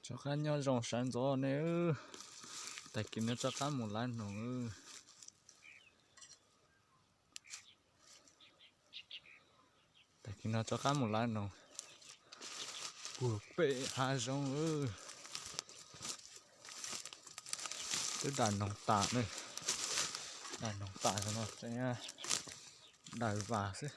Rov qab nyob zoo sawv ntxov ne. Tag kis no rov qab mus lawv noog. Tag kis no rov qab mus lawv noog puag pem hav zoov. Twb daws noog tas ne. Daws noog tas no, daws vas xwb.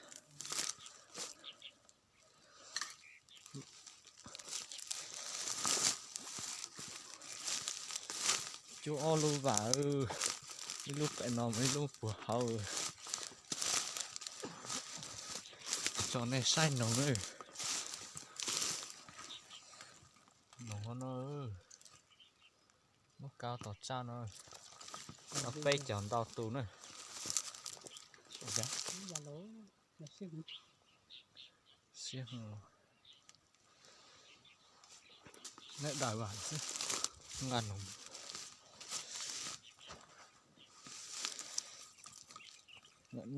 Cuab ob lub vas, ib lub pem no, ib lub puag hauv. Tso nej saib noog na. Noog no, muab kaw tom tsaj no, peb caug ntau tus na. Neb daws vas xwb, nqa noog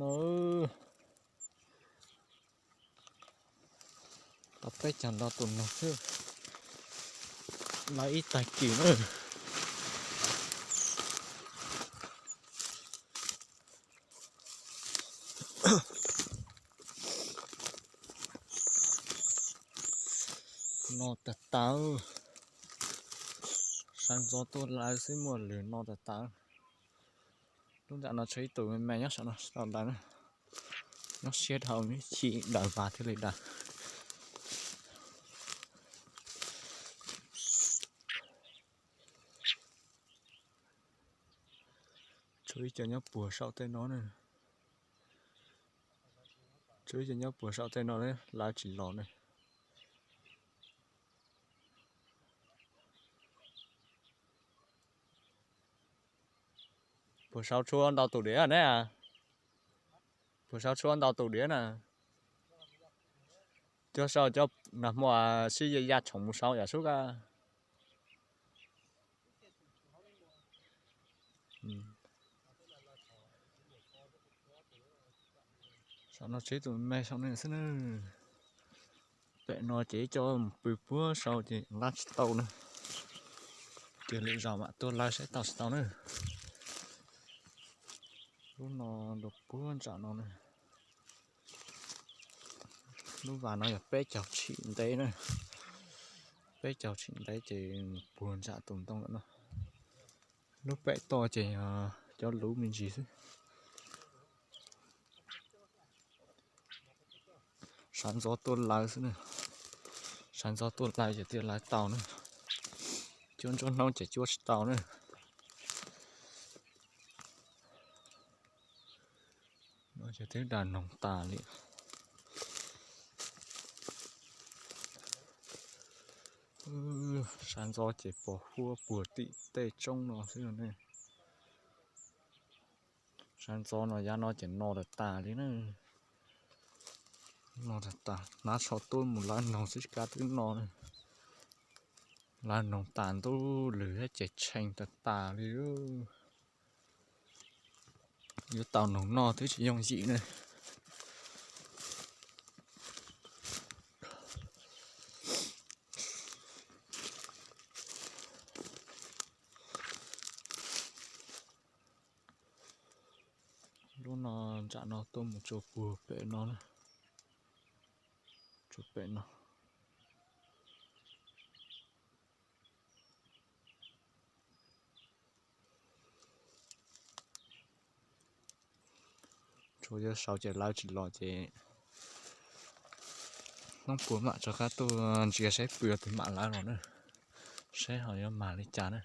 no. Tau peb caug ntau tus noog xwb, lawv ib tag kis na. No tas tas, sawv ntxov tuaj lawv xwb muaj lwm no tas tas. Lub nram no tshuav ib tug me me nyob saum no tsis tau daws na. Nyob siab dhau, chim daws vas thiaj li daws. Tshuav ib co nyob puag saum tej no na. Tshuav ib co nyob puag saum tej no, lawv tsis los ne. Puag saud tshuav ntau tus diam ne. Puag saud tshuav ntau tus diam na. Cov saud cov nag hmo sib ya ya tshoom mus saud yam sub ka. Saum no tshuav tus me saum no xwb na. Pem no ces ib co mus pw puag saud ces lawv tsis tau na. Ces lwm zaus mam tuaj lawv saib tau tsis tau na. Lub no dua puag nram no na. Lub vas no yog peb caug tshim ntev na. Peb caug tshim ntev ces puag nram tus ntoo lawm no. Lub pem toj ces yog cov luv me ntsis xwb. Sawv ntxov tuaj lawv xwb na. Sawv ntxov tuaj lawv ces thiaj lawv tau na. Cuab ntsuab hnub ces cuab tsis tau na. Ces twb daws noog tas li. Sawv ntxov ces pos huab puag tim tej roob no xwb ne. Sawv ntxov no yav no ces no tas tas li na. No tas tas, hnav tsho tuaj mus lawv noog xwb tsis kav twb no na. Lawv noog tas ntuj lwg thiab ces tshee tas tas li. Yuav tau noog noj twb tsis yooj yim ne. Lub no nram no tuaj mus tsuas puag pem no na. Tsuas pem no. Tsuas yog saud ces lawv tsis los ces hnub puag mam rov qab tuaj ntsia saib pw twg mam lawv los na, saib ho yuav mag li cas na.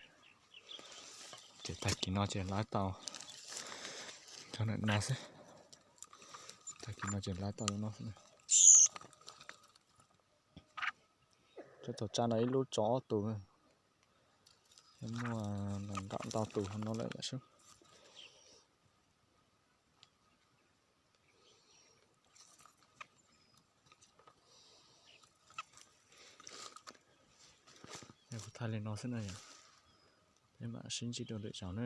Ces tag kis no ces lawv tau cov no xwb. Tag kis no ces lawv tau no xwb. Cov thaum tsam no ib lub tso ob tus, muaj nees nkaum ntau tus hauv no lawm yam sub. Kuv thaij li no xwb na yom, peb mam sib ntsib dua lwm zaus na.